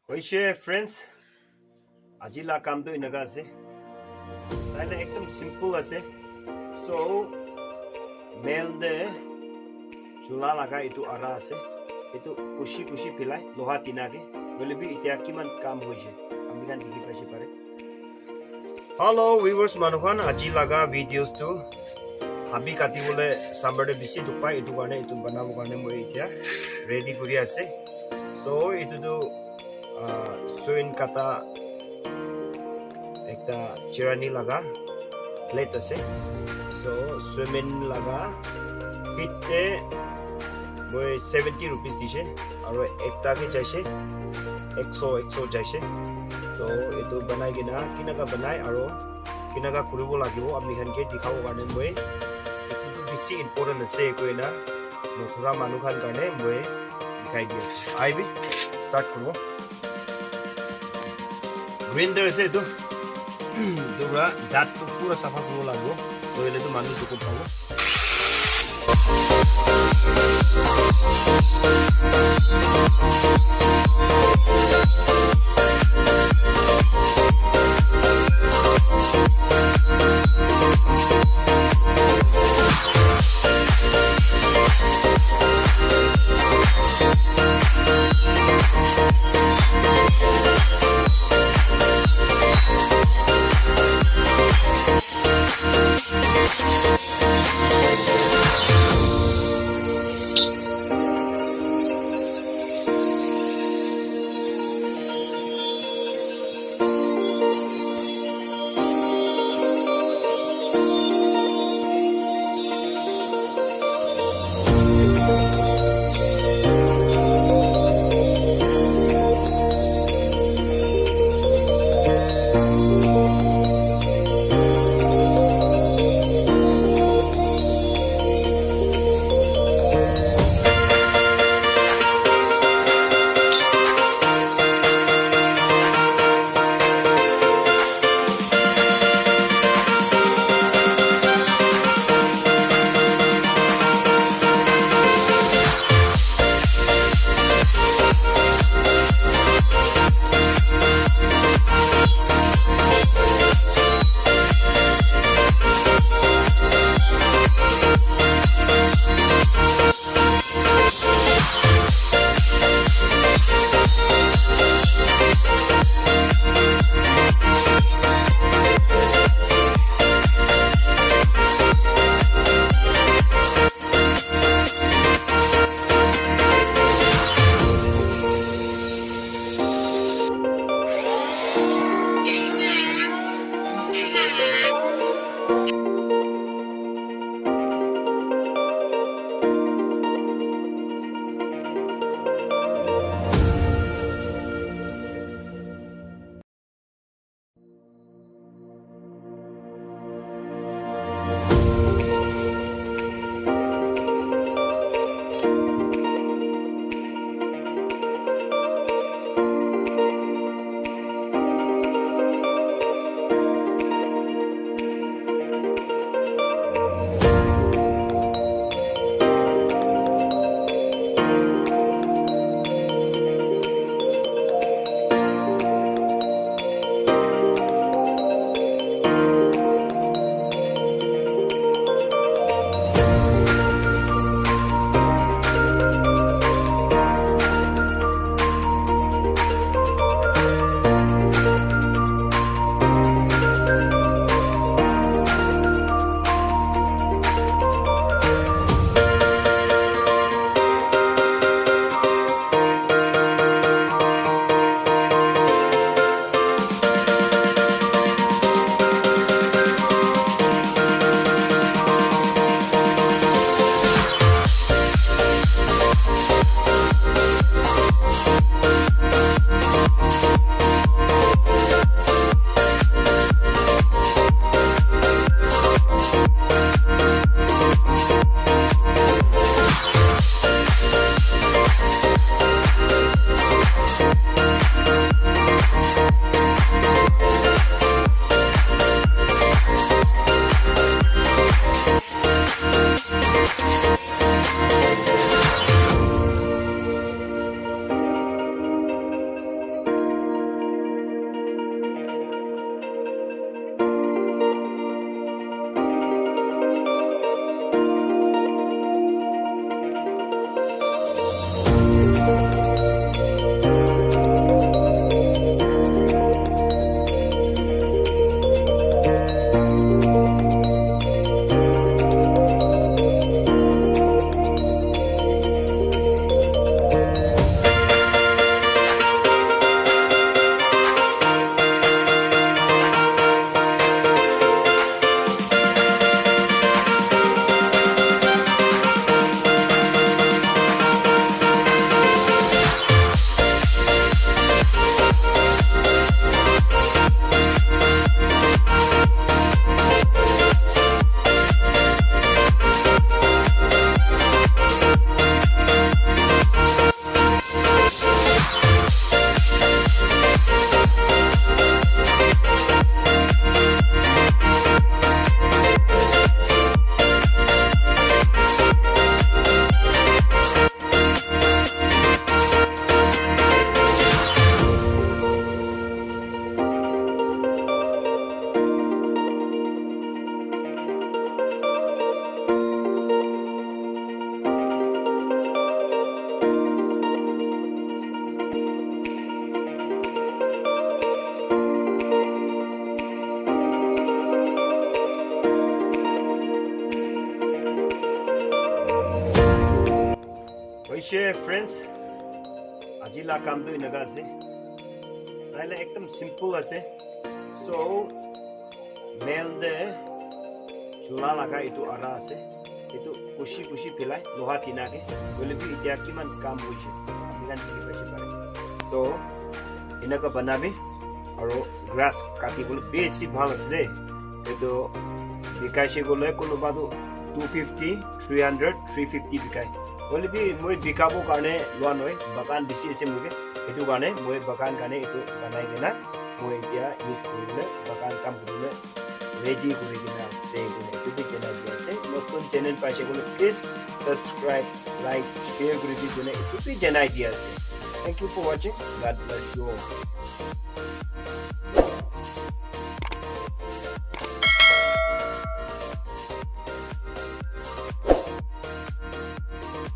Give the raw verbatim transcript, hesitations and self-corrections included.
Hoise friends, aji la kam tu enaka ase. Taile ekdom simple ase. So, male de chula laga etu ara ase. Etu kushi kushi philai loha tina ke. Hoile bi itya kiman kam hoise. Ami khan dikhi paise pare. Hello viewers manu khan, aji laga videos tu habi kati bole summer de bisi dukh pai, etu karne etu banabo karne moi itya ready kuri ase. So, etu tu ah, soin kata ekta chirani laga plate ase. So, soimen laga feet te moi seventy rupees dise, aro ekta ke jaise ekso, ekso jaise. To etu banai kena kinaka banai aro kinaka kuribo lagibo apni khan ke dikhabo karne moi etu tu bishi important ase koina moi pura manu khan karne moi dikhai di ase. Aibi, start kuribo. Grinder ase etu. Etu pura dat tu pura safa kuribo lagibo. Toh hoile tu manu dukhu pabo. Che friends, aji la kam tu enaka ase. Saile ekdam simple ase. So, male de chula laga itu ara ase. Itu kushi kushi pilai loha tina ke. Hoile bi itya kiman kam hoise. Apni khan dikhi paise pare. So, enaka banabi. Aro grass kati bole besi bhal ase de. Itu bikaise gole kunuba tu two fifty, three hundred, three fifty bikai. Hoile bi moi bikabo karne loa nohoi, bagan bisi ase moi ke. Itu karne moi bagan karne itu banai kena moi itya use kuribole, bagan kam kuribole ready kuri kena ase koina itu bi janai di ase. Notun channel paise koile please subscribe, like, share kuri di koina itu bi janai di ase. Thank you for watching. God bless you all.